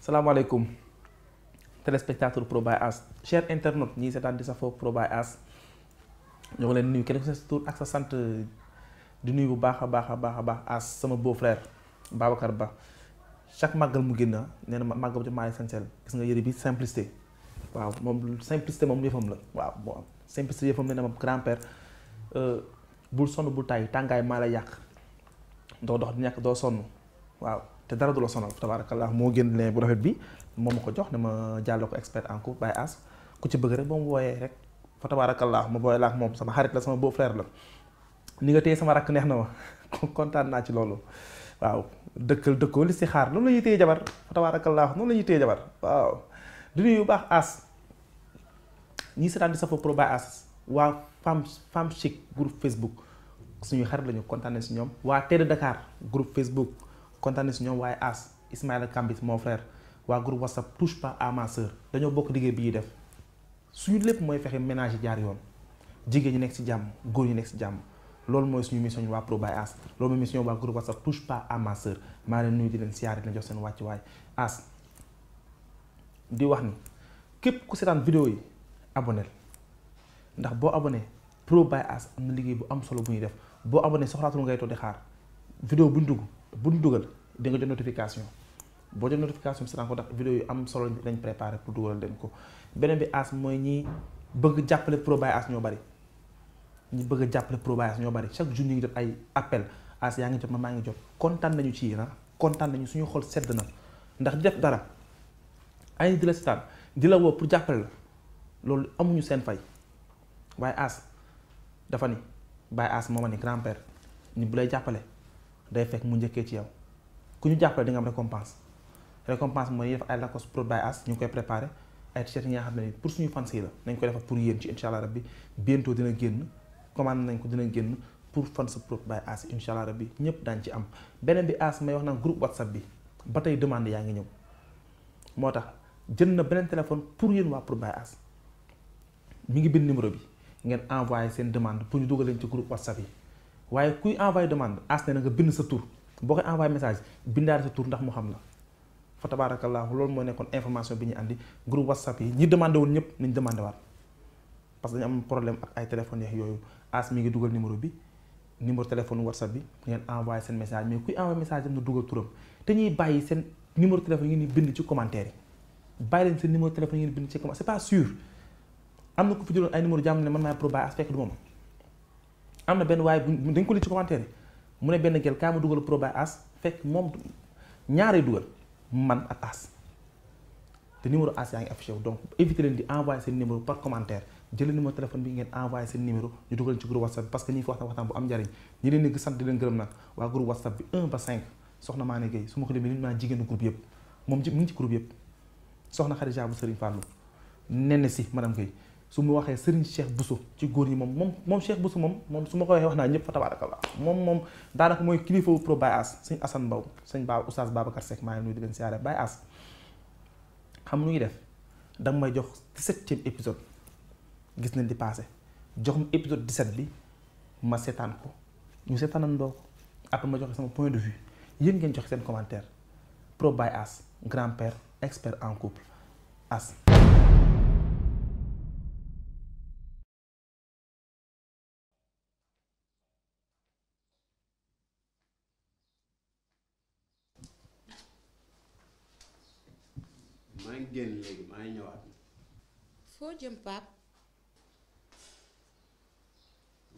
salaamaaleykum téléspectateur Pro by As cher internaute ñii seetaan di safoo Pro by As ñoo ngi leen nuyu kenn ku sa tur ak sa sant di nuyu bu baax a baax As sama beau frère Babacar Ba chaque màggal mu génn nee na màggal bu ci maay sañseel gis nga yëre bi simplicité waaw moom simplicité moom yëfam la waaw bon simplicité yëfam nee na ma grand père bul sonn bul tàyyi tàngaay maa la yàq doo dox di ñàkk doo sonn waaw te dara du la sonal tabaarakallah moo génn leen bu rafet bi moom ma ko jox ne ma jàll ko expert en couple by As ku ci bëgg rek boo mu wooyee rek fa tabaarakallah ma booy la ak moom sama xarit la sama beau frère la ni nga téye sama rakk neex na ma kontaan naa ci loolu waaw dëkkoo li si xaar noonu la ñuy téye jabar fa tabaarakallah noonu la ñuy téye jabar waaw di nuyu bu baax As ñii seetaan di safoo Pro by As waa femme chic groupe Facebook suñuy xarit lañu kontaan nañ si ñoom waa Télé Dakar groupe Facebook kontaan si ñoom waaye As Ismaïla Kambis mon frère waa groupe WhatsApp touche pas à ma sœur dañoo bokk liggéey bi ñuy def suñu lépp mooy fexe ménage yi jaar yoon jigéen ñi nekk si jàmm góor ñi nekk si jàmm loolu mooy suñu mission waa Pro by As loolu mooy mission waa groupe WhatsApp touche pas à ma sœur maa leen nuyu di leen siyaare di leen jox seen wàcc waay As di wax ni képp ku seetaan vidéo yi abonné ndax boo abonné Pro by As am na liggéey bu am solo bu ñuy def boo abonné soxlaatul ngay toog di xaar vidéo buñ dugal di nga jot notification boo jot notification bi ko ndax vidéo yu am solo lañ préparé pour dugal leen ko beneen bi As mooy ñi bëgg jàppale Pro by As ñoo bari ñi bëgg jàppale Pro by As ñoo bari chaque jour ñu ngi jot ay appel As yaa ngi jot maa ngi jot kontaan nañu ci yéen kontaan nañu suñu xol sedd na ndax di def dara ay di la seetaan di la woo pour jàppale la loolu amuñu seen fay waaye As dafa ni by As moo ma ni grand père ni bu lay jàppale day fekk mu njëkkee ci yow ku ñu jàppale di nga am récompense mooy def ay Lacoste Pro by As ñu ngi koy préparé ay t-shirt yi nga xam ne pour suñu fans yi la nañ koy defar pour yéen ci incha allah rabbi bientôt dina génn commande nañ ko dina génn pour fans Pro by As incha allah rabbi ñëpp daañ ci am beneen bi As may wax naan groupe WhatsApp bi ba tey demande yaa ngi ñëw moo tax jënd na beneen téléphone pour yéen waa Pro by As mi ngi bind numéro bi ngeen envoyé seen demande pour ñu dugal leen ci groupe WhatsApp yi waaye kuy envoyé demande As ne na nga bind sa tur boo koy envoyé message bindaale sa tur ndax mu xam la fa tabaarakallah loolu moo nekkoon information bi ñu andi groupe WhatsApp yi ñi demandé woon ñëpp nañ demandé waat parce que dañu am problème ak ay téléphones yeex yooyu As mi ngi dugal numéro bi numéro téléphone WhatsApp bi ngeen envoyé seen message mais kuy envoyé message am na dugal turam te ñuy bàyyi seen numéro téléphone yi ngeen di bind ci commentaire yi bàyyi leen seen numéro téléphone yi ngeen bind ci commentaire c'est pas sûr am na ku fi jëloon ay numéro jàmm ne man maay Pro by As fekk du moom am na benn waaye bu dañ ko li ci commentaire yi mu ne benn gel kaa ma dugal Pro by As fekk moom ñaaree dugal man ak As te numéro As yaa ngi affiché wu donc éviter leen di envoyer seen numéro par commentaire jëlee numéro téléphone bi ngeen envoyé seen numéro ñu dugal ci groupe WhatsApp bi parce que ñi fi waxtaan bu am njariñ ñi leen di sant di leen gërëm nag waa groupe WhatsApp bi 1 ba 5 soxna Mané Gueye su ma ko demee nit maa jigéenu groupe yëpp moom mu ngi ci groupe yëpp soxna Khadija bu Serigne Fallou nenn si madame Gueye su ma waxee Serigne Cheikh Bousso ci góor ñi moom Cheikh Bousso moom su ma ko waxee wax naa ñëpp fa tabarakallah moom daanaka mooy kilifa Pro by As sëñ Assane Mbow sëñ Oustaz Babacar Seck maa ngi nuyu di leen siyaare by As xam nu ñuy def danga may jox 17e épisode gis nañ di passé jox ma épisode 17 bi ma seetaan ko ñu seetaanandoo ko après ma joxe sama point de vue yéen ngeen joxe seen commentaire Pro by As grand-père expert en couple As. maa ngi génn léegi maa ngi ñëwaat. foo jëm Pape.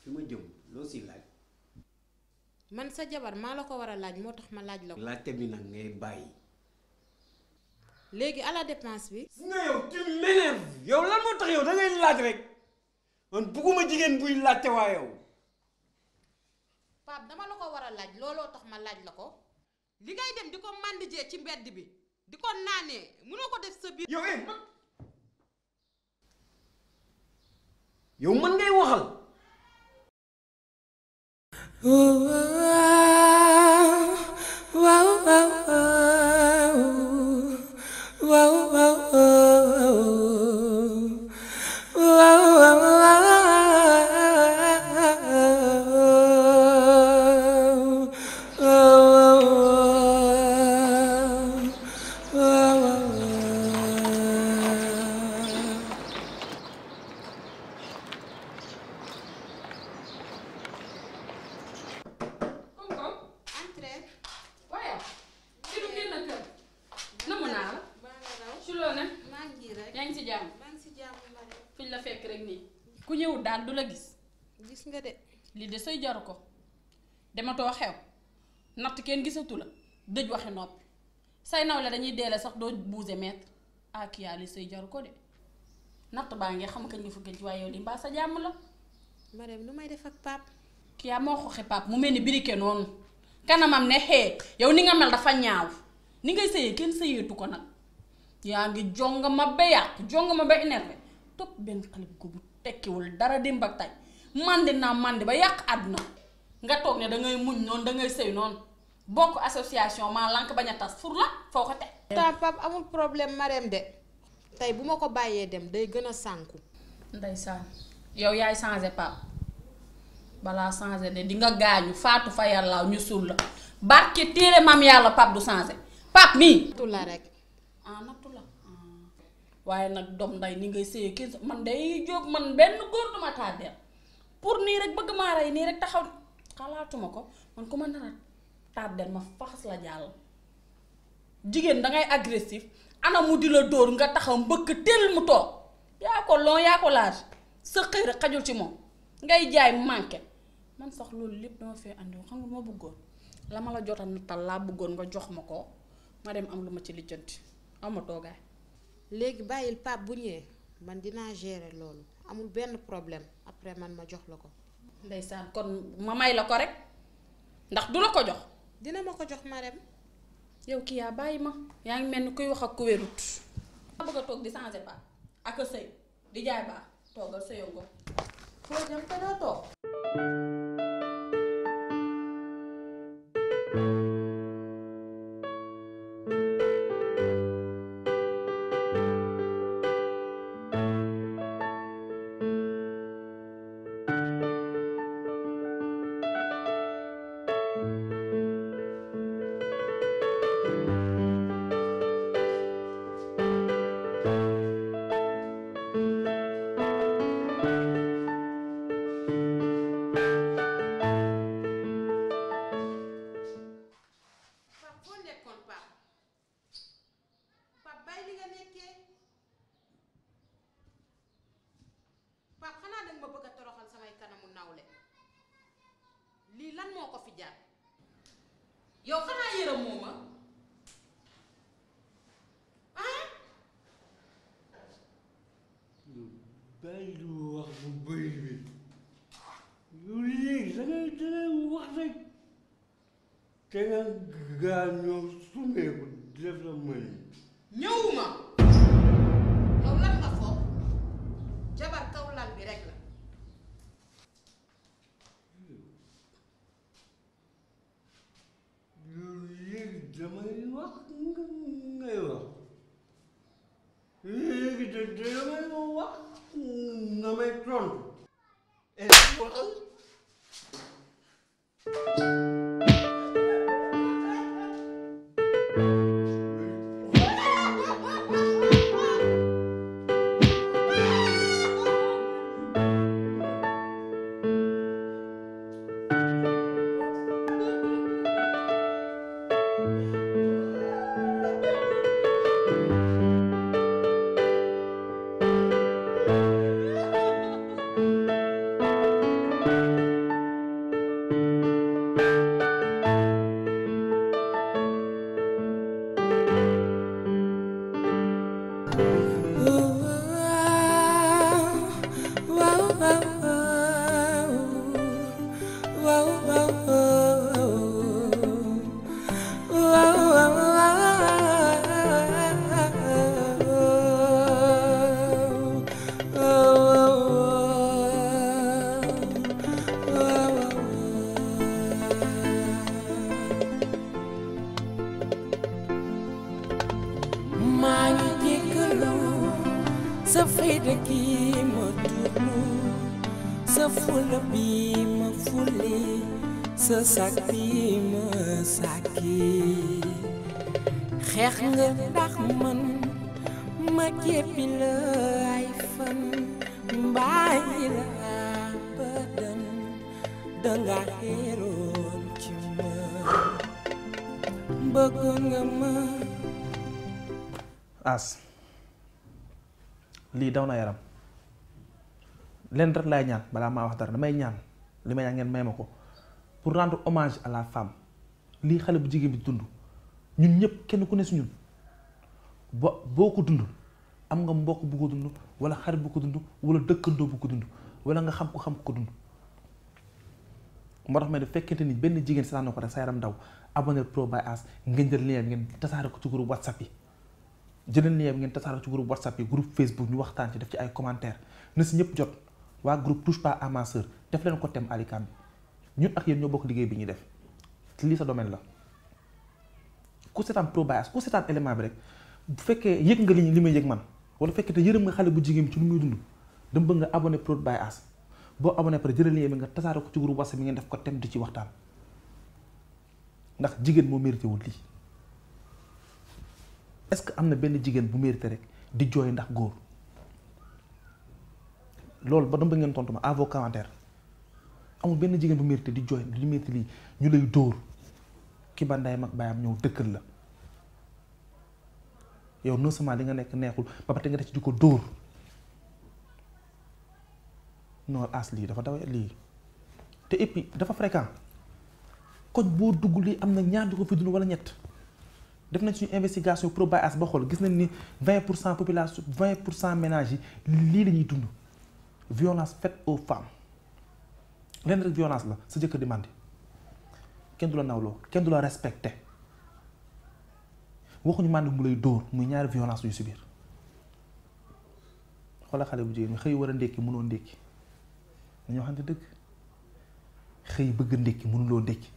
fi ma jëm loo si laaj. man sa jabar maa la ko war a laaj moo tax ma laaj la ko. laajte bi nag ngay bàyyi. léegi à la dépense bi. nga yow tu m'énerves yow lan moo tax yow da ngay laaj rek man bugguma jigéen buy laajte waa yow. Pape dama la ko war a laaj looloo tax ma laaj la ko. li ngay dem di ko màndijee ci mbedd bi di ko naanee mënoo ko def sa biir. yow man ngay waxal. ku ñëw daal du la gis. gis nga de. lii de sëy jaru ko dematoo xew natt kenn gisatu la dëj waxi noppi say nawle dañuy deele sax doo buuse mètre ak yaa li sëy jaru ko de natt baa ngi xam kañ nga fa gëj waaye yow li mbaa sa jàmm la. Marème lu may def ak pap kii yaa moo xoxi pap mu mel ni birike noonu kanamam ne xee yow ni nga mel dafa ñaaw ni ngay sëyee kenn sëyeetu ko nag yaa ngi jonga ma ba yàqu jonga ma ba énervé topp benn xale bu bu tekkiwul dara démb ak tay mandi naa mandi ba yàq àdduna nga toog ne dangay muñ noonu dangay sëy noonu bokk association maa lank bañ a tas fur la foo ko teg. temps pap amul problème Marème de tey bu ma ko bàyyee dem day gën a sànku. ndeysaan yow yaay changé pap balaa changé de di nga gaañu faatu fa yàllaaw ñu suul la barke téere maam yàlla pap du changé pap mii. nattu la rek. ah nattu la waaye nag doom nday ni ngay sëyee kii man day jóg man benn góor duma tàddeel pour nii rek bëgg maa rey nii rek taxaw xalaatuma ko man ku ma nar a tàddeel ma faxas la jàll jigéen dangay agressif ana mu di la dóor nga taxaw mbëkk tel mu toog yaa ko long yaa ko laaj sa xëy rek xajul ci moom ngay jaay manqué man sax loolu lépp dama fee andi xam nga ma bëggoon la ma la jotal nattal laa bëggoon nga jox ma ko ma dem am lu ma ci lijjanti am ma toogaay. léegi bàyyil pap bu ñëwee man dinaa gérer loolu amul benn problème après man ma jox la ko. ndeysaan kon ma may la ko rek ndax du la ko jox. dina ma ko jox Marème. yow kii yaa bàyyi ma yaa ngi mel ni kuy wax ak ku wérut. ma bëgg a toog di changer ba ak a sëy di jaay baax toogal sëyoo ngo foo jëm te doo toog. pap xanaa danga ma bëgg a toroxal samay kanamu nawle lii lan moo ko fi jaar yow xanaa yërëm moo ma bàyyi lu wax bu bëri bi yow léegi dangay wax rek te nga gaañoo sumeeku def la mën ñëwuma yow lan nga foog jabar kaw lal bi rek la yow léegi damay wax ngay wax léegi damay wax nga may tontu waxal sa fayda gi ma tuuru sa fula bi ma fule sa sak bi ma sàkki xeex nga ndax man ma jéppi la ay fan mbaayi la badan danga xeeroon ci ma bëggoon nga ma as lii daw na yaram leen rek laay ñaan balaa maa wax dara damay ñaan li may ñaan ngeen may ma ko pour rendre hommage à la femme lii xale bu jigéen bi dund ñun ñëpp kenn ku ne si ñun boo ko dund am nga mbokk bu ko dund wala xarit bu ko dund wala dëkkandoo bu ko dund wala nga xam ko dund moo tax may def fekkente ni benn jigéen seetaan na ko rek sa yaram daw abonné Pro by As ngeen jël lien bi ngeen tasaare ko ci groupe WhatsApp yi jëleen lien bi ngeen tasaare ko ci groupe WhatsApp yi groupe Facebook ñu waxtaan ci def ci ay commentaires na si ñëpp jot waa groupe touche pas à ma sœur def leen ko thème Alikam bi ñun ak yéen ñoo bokk liggéey bi ñuy def lii sa domaine la ku seetaan Pro by As ku seetaan élément bi rek bu fekkee yëg nga li may yëg man wala fekkee te yërëm nga xale bu jigéen ci lu muy dund dama bëgg nga abonné Pro by As boo abonné pare jëlee lien bi nga tasaare ko ci groupe WhatsApp bi ngeen def ko thème di ci waxtaan ndax jigéen moo mérité wul lii est-ce que am na benn jigéen bu mérité rek di jooy ndax góor loolu ba dama bëgg ngeen tontu ma à vos commentaires amul benn jigéen bu mérité di jooy di mérité lii ñu lay dóor ki ba ndeyam ak baayam ñëw dëkkal la yow non seulement li nga nekk neexul ba pare nga def ci di ko dóor non as lii dafa daw lii te et puis dafa fréquent koñ boo dugg lii am na ñaar di ko fi dund wala ñett def nañ suñu investigation Pro by As ba xool gis nañ ni 20% population 20% ménages yi lii la ñuy dund violence faite aux femmes lenn rek violence la sa jëkkër di màndi kenn du la nawloo kenn du la respecté waxuñu màndi mu lay dóor muy ñaari violence yu si biir xoolal xale bu jigéen ñi xëy war a ndékki mënoo ndékki dañoo xam ne dëgg xëy bëgg ndékki mënuloo ndékki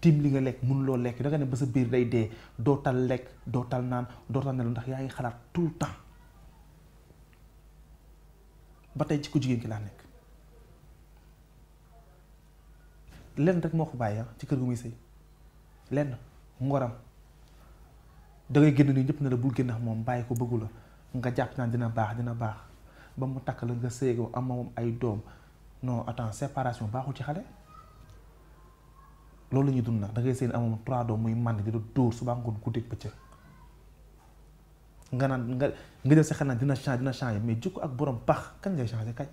tiim li nga lekk mënuloo lekk da nga ne ba sa biir day dee doo tal lekk doo tal naan doo tal nelaw ndax yaa ngi xalaat tout le temps ba tey ci ko jigéen ki laa nekk lenn rek moo ko bàyyi ci kër gu muy sëy lenn ngoram da ngay génn nii ñëpp ne la bul génn ak moom bàyyi ko bëggu la nga jàpp naan dina baax ba mu takk la nga séego am moom ay doom non attends séparation baaxul ci xale loolu la ñuy dund nag da ngay seen amoon 3 doom muy màndi di la dóor suba ngoon guddeeg bëccëg nga naan nga jël sa xel naan dina changer mais jikko ak borom baax kañ lay changer kañ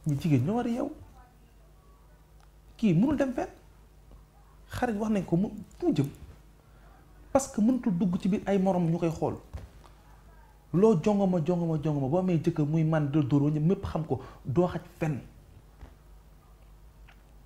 ñu jigéen ñoo war a yow kii mënul dem fenn xarit wax nañ ko mu jëm parce que mënutul dugg ci biir ay morom ñu koy xool loo jongoma boo amee jëkkër muy man dal dóor wañu mépp xam ko doo xaj fenn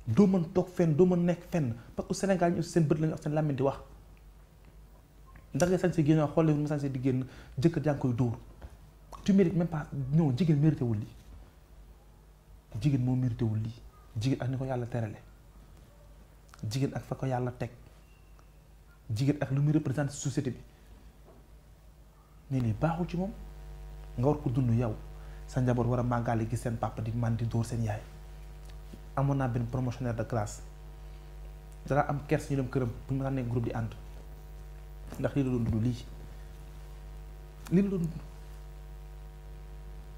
doo mën toog fenn doo mën nekk fenn parce que Sénégal ñu seen bët lañu ak seen làmmiñ di wax ndax ngay sañ si génn xool mu sañ si di génn jëkkër jaa ngi koy dóor tu mérites même pas non jigéen mérité wul lii jigéen moo mérité wul lii jigéen ak ni ko yàlla terale jigéen ak fa ko yàlla teg jigéen ak lu muy représente société bi mais lii baaxul ci moom nga war ko dund yow sa njaboot war a màggaale gis seen papa di man di dóor seen yaay amoon naa benn promotionnaire de classe dara am kers ñu dem këram bu ñu nekk groupe di ànd ndax lii la doon dund lii la doon dund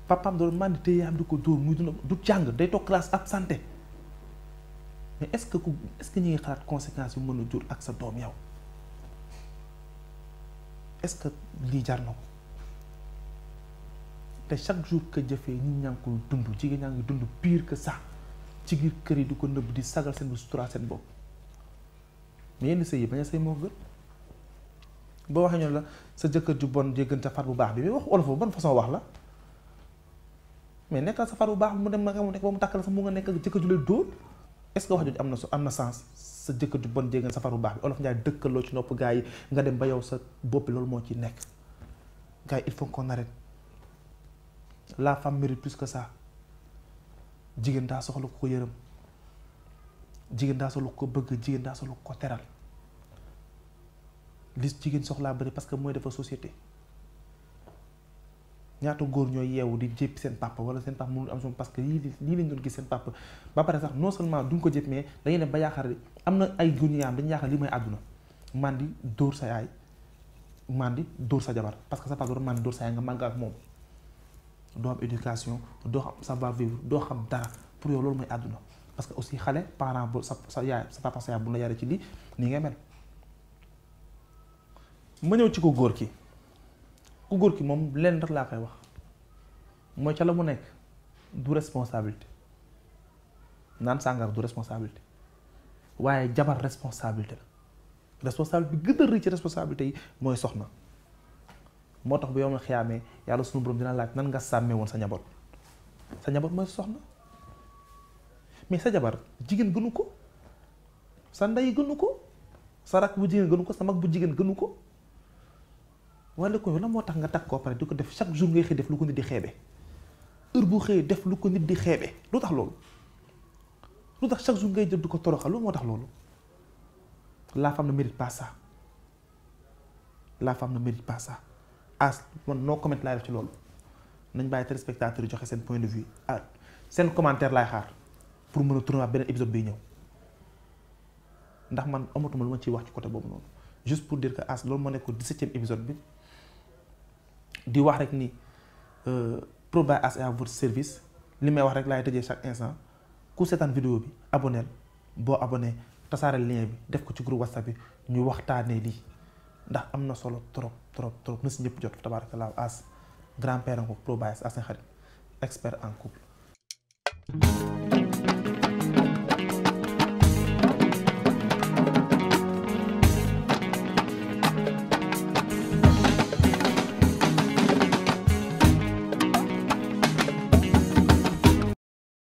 papaam doon man di téye yaayam di ko dóor muy dund du jàng day toog classe absenté mais est-ce que ñu ngi xalaat conséquences yu mën a jur ak sa doom yow est-ce que lii jar na ko te chaque jour que jëfee ñi ñaa ngi koy dund jigéen ñaa ngi dund pire que ça ci biir kër yi di ko nëbb di sagal seen bu sutura seen bopp mais yenn sëy yi bañ a sëy moo gën boo waxee ñu la sa jëkkër ju bon jéggan sa far bu baax bi mais wax olof boobu ban façon wax la mais nekkal sa far bu baax bi mu dem naka mu nekk ba mu tàkkal sa mu nga nekk jëkkër ju lay dóor est-ce que wax jooju am na sens sa jëkkër ju bon jéggan sa far bu baax bi olof njaay dëkkaloo ci nopp gars yi nga dem ba yow sa boppi loolu moo ci nekk gars yi il faut qu'on arrête la femme mérite plus que ça jigéen daa soxla ku ko yërëm jigéen daa soxla ku ko bëgg jigéen daa soxla ku ko teral li jigéen soxlaa bëri parce que mooy dafa société ñaata góor ñooy yeewu di jéppi seen papa wala seen papa mënul am son parce que lii lañ doon gis seen papa ba pare sax non seulement duñ ko jéppi mais dañuy dem ba yaakaar am na ay góor ñu yaam dañu yaakaar lii mooy àdduna mandi dóor sa yaay mandi dóor sa jabar parce que sa papa doon mandi dóor sa yaay nga màgg ak moom doo am éducation doo xam savoir vivre doo xam dara pour yow loolu mooy àdduna parce que aussi xale parent bu sa yaay sa papa sa yaay bu la yaree ci lii nii ngay mel ma ñëw ci ko góor ki ku góor ki moom leen rek laa koy wax mooy ca la mu nekk du responsabilité naan sàngara du responsabilité waaye jabar responsabilité la responsabilité bi gën a rëy ci responsabilité yi mooy soxna moo tax bu yow ma xiyaamee yàlla sunu borom dina laaj nan nga sàmmee woon sa njaboot mooy soxna mais sa jabar jigéen gënu ko sa ndey gënu ko sa rakk bu jigéen gënu ko sa mag bu jigéen gënu ko wala ko la moo tax nga takk koo pare di ko def chaque jour ngay xëy def lu ko nit di xeebe heure bu xëyee def lu ko nit di xeebe lu tax loolu lu tax chaque jour ngay jël di ko toroxal lu moo tax loolu la femme ne mérite pas ça la femme ne mérite pas ça as man noo comment laay def ci loolu nañ bàyyi téléspectateurs yi joxe seen point de vue ah seen commentaire laay xaar pour mën a tourner beneen épisode biy ñëw ndax man amatuma lu ma ciy wax ci côté boobu noonu juste pour dire que as loolu moo nekk 17e épisode bi di wax rek ni Pro by As est à votre service li may wax rek laay tëjee chaque instant ku seetaan vidéo bi abonné boo abonné tasaare lien bi def ko ci groupe WhatsApp bi ñu waxtaanee lii ndax am na solo trop na si ñëpp jot tabaarakallah As grand-père en ko Pro by As seen xarit expert en couple